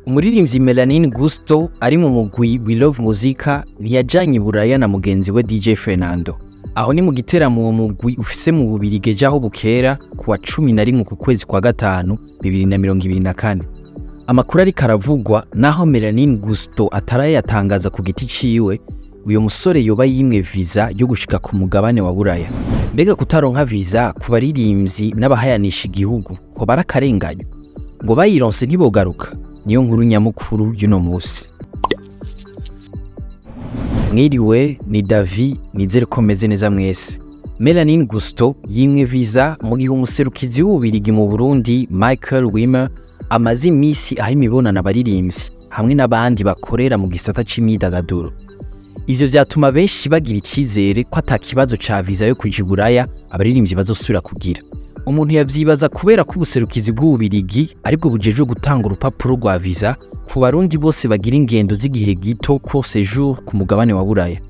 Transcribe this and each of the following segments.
Umuririmbyi Melanin Gusto ari mu mugwi We Love Muzika ntiyajanye i Buraya na mugenzi we DJ Fernando. Aho ni mu giteramo uwo mugwi ufise mu Bubirigi ejo aho bukera kuwa 11 ku kwezi kwa gatanu 2024. Amakuru ariko aravugwa naho Melanin Gusto atarayatangaza ku giti ciwe, uyo musore yoba yimwe visa yo gushika ku mugabane wa Buraya. Mbega kutaronka visa ku baririmbyi n'abahayanisha igihugu ko barakarenganyo, ngo bayironse ntibogaruka, niyo nkuru nyamukuru y'uno musi. Mwiriwe, ni Davi, nizere ko meze neza mwese. Melanin Gusto yimwe visa mu gihe umuserukizi w'Ububirigi mu Burundi Michael Wimmer amaze imisi aho imibonano abaririmbyi hamwe n'abandi bakorera mu gisata c'imyidagaduro. Ivyo vyatuma benshi bagira icizere ko ata kibazo ca visa yo kuja i Buraya abaririmbyi bazosubira kugira. Umuntu yavyibaza kubera ko ubuserukizi bw'Ububirigi aribwo bujejwe gutanga urupapuro rwa visa ku barundi bose bagira ingendo z'igihe gito court séjour ku mugabane wa Buraya.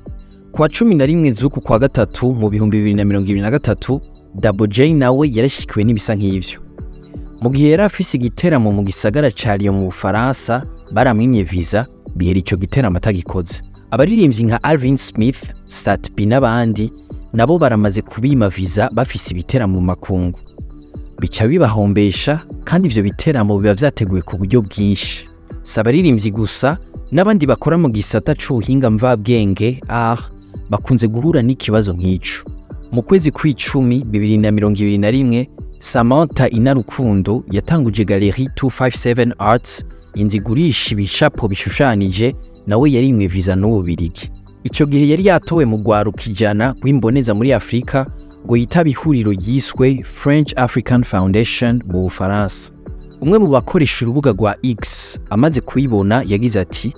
Kuwa 11 z'uku kwa gatatu mu 2023, Double J nawe yarashikiwe n'ibisa nk'ivyo. Mu gihe yari afise igiteramo mu gisagara ca Lyon mu Bufaransa, baramwimye visa bihera ico giteramo atagikoze. Abaririmbyi nka Alvin Smith, Sat B n'abandi nabo baramaze kubima visa bafise ibiteramo mu makungu. Bica bibahombesha kandi ivyo biteramo biba vyateguwe ku buryo bwinshi. Si abaririmbyi gusa, n'abandi bakora mu gisata c'ubuhinga mvabwenge art bakunze guhura n'ikibazo nk'ico. Mu kwezi kw'icumi 2021, Samantha Inarukundo yatanguje Galerie 257 Arts, inzu igurisha ibicapo bishushanije, nawe yarimwe visa n'Ububirigi. Ico gihe yari yatowe mu rwaruka 100 rw'imboneza muri Afrika ngo yitabe ihuriro ryiswe French African Foundation mu Bufaransa. Umwe mu bakoresha urubuga rwa X amaze kuyibona yagize ati: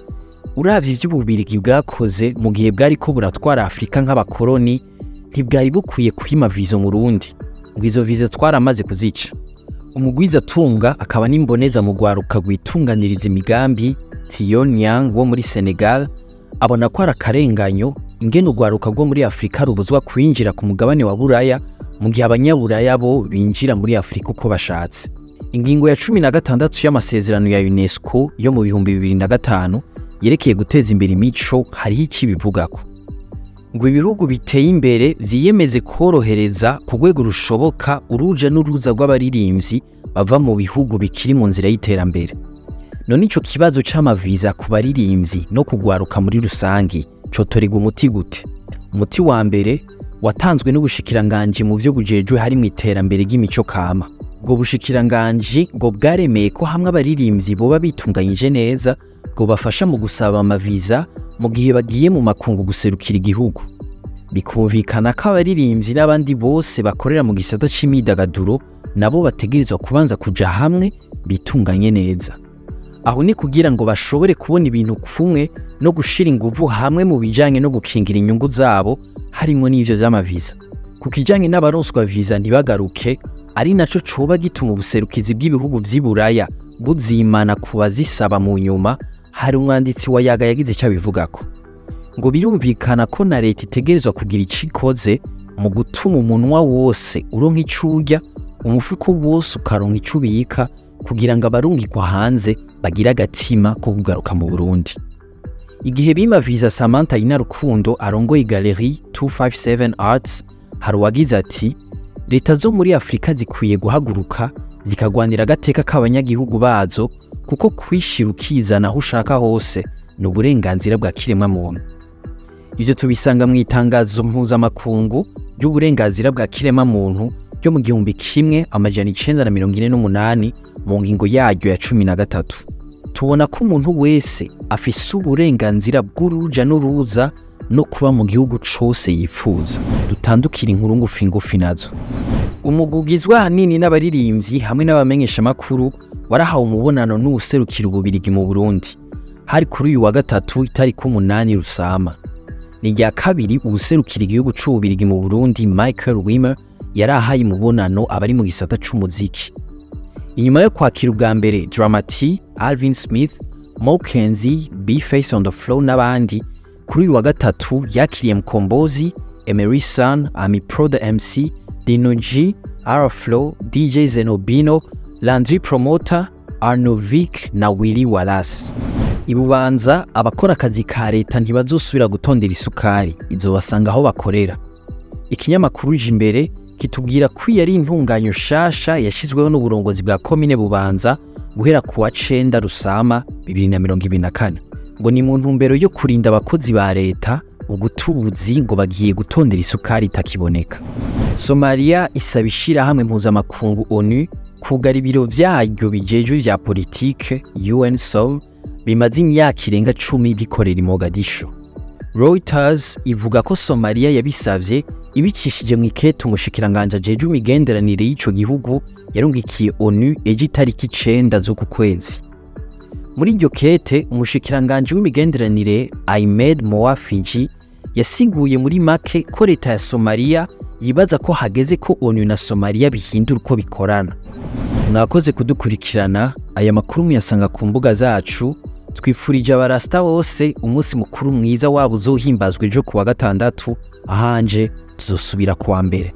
"Uravye ivyo Ububirigi bwakoze mu gihe bwariko buratwara Afrika nk'abakoroni, ntibwari bukwiye kwima visa mu Burundi, ngo izo visa twaramaze kuzica." Umugwizatunga akaba n'imboneza mu rwaruka rwitunganiriza imigambi Tion Yang wo muri Senegal abona ko ari akarenganyo ingene urwaruka rwo muri Afrika rubuzwa kwinjira ku mugabane wa Buraya mu gihe abanyaburaya bo binjira muri Afrika uko bashatse. Ingingo ya 16 y'amasezerano ya UNESCO yo mu 2005 yerekeye guteza imbere imico hariho icibivugako. Ngo ibihugu biteye imbere vyiyemeze korohereza ku rwego rushoboka uruja n'uruza rw'abaririmbyi bava mu bihugu bikiri mu nzira y'iterambere. None ico kibazo c'amaviza ku baririmbyi no kugwaruka muri rusangi cotorerwa umuti gute? Umuti wa mbere watanzwe n'ubushikiranganji mu vyo bujejwe harimwo iterambere ry'imico kama. Ubwo bushikiranganji ngo bwaremeye ko hamwe abaririmbyi boba bitunganyije neza ngo bafasha mu gusaba amaviza mu gihe bagiye mu makungu guserukira igihugu. Bikumvikana ko abaririmbyi n'abandi bose bakorera mu gisata c'imyidagaduro nabo bategerezwa kubanza kuja hamwe bitunganye neza. Aho ni kugira ngo bashobore kubona ibintu kumwe no gushira inguvu hamwe mu bijanye no gukingira inyungu zabo harimwo n'ivyo vy'amaviza. Ku kijanye n'abaronswa visa ntibagaruke, ari naco coba gituma ubuserukizi bw'ibihugu vy'i Buraya buzimana ku bazisaba mu nyuma, hari umwanditsi wa Yaga yagize ico abivugako. Ngo birumvikana ko na leta itegerezwa kugira ico ikoze mu gutuma umunwa wose uronka ico urya, umufuko wose ukaronka ico ubika, kugira ngo abarungikwa hanze bagire agatima ko kugaruka mu Burundi. Igihe bima visa Samantha Inarukundo arongoye Galerie 257 Arts, hari uwagize ati: "Leta zo muri Afrika zikwiye guhaguruka zikagwanira agateka k'abanyagihugu bazo, kuko kwishira ukizana aho ushaka hose ni uburenganzira bwa kiremwa muntu." Ivyo tubisanga mu itangazo mpuzamakungu ry'uburenganzira bwa kiremwa muntu ryo mu 1948 mu ngingo yaryo ya 13. Tubona ko umuntu wese afise uburenganzira bw'uruja n'uruza no kuba mu gihugu cose yifuza. Dutandukira inkuru ngufi ngufi nazo. Umugwi ugizwe ahanini n'abaririmbyi hamwe n'abamenyeshamakuru warahawe umubonano n'uwuserukira Ububirigi mu Burundi. Hari kuri uyu wa gatatu itariki 8 Rusama. Ni irya kabiri uwuserukira igihugu c'Ububirigi mu Burundi Michael Wimmer yarahaye umubonano abari mu gisata c'umuziki. Inyuma yo kwakira ubwa mbere Dramati, Alvin Smith, Mokenzi, B-Face on the Floor n'abandi, kuri uyu wa gatatu yakiriye Mkombozi, Emery Sun, Ami Pro the MC, Dino G, R-Flow, DJ Zenobino, Landry Promoter, Arnovick na Willy Wallace. Ibubanza abakora akazi ka leta ntibazosubira gutondera isukari, izobasanga aho bakorera. Ikinyamakuru Jimbere kitubwira ko iyo ari intunganyo shasha yashyizweho n'uburongozi bwa komine Bubanza guhera ku wa 9 Rusama 2024, ngo ni mu ntumbero yo kurinda abakozi ba leta ugutubuzi ngo bagiye gutondera isukari itakiboneka. Somalia isaba ishirahamwe mpuzamakungu ONU kugara ibiro vyaryo bijejwe vya politike UNSOM bimaze imyaka irenga 10 bikorera i Mogadishu. Reuters ivuga ko Somalia yabisavye ibicishije mu ikete umushikiranganje ajejwe imigenderanire y'ico gihugu yarungikiye ONU ejo itariki 9 z'uku kwezi. Muri iryo kete umushikiranganje w'imigenderanire Ahmed Moafiji yasiguye muri make ko leta ya Somalia yibaza ko hageze ko ONU na Somalia bihindura uko bikorana. Mwakoze kudukurikirana, aya makuru muyasanga ku mbuga zacu. Twifurije abarasta bose umunsi mukuru mwiza wabo uzohimbazwa ejo kuwa gatandatu, ahanje tuzosubira kuwa mbere.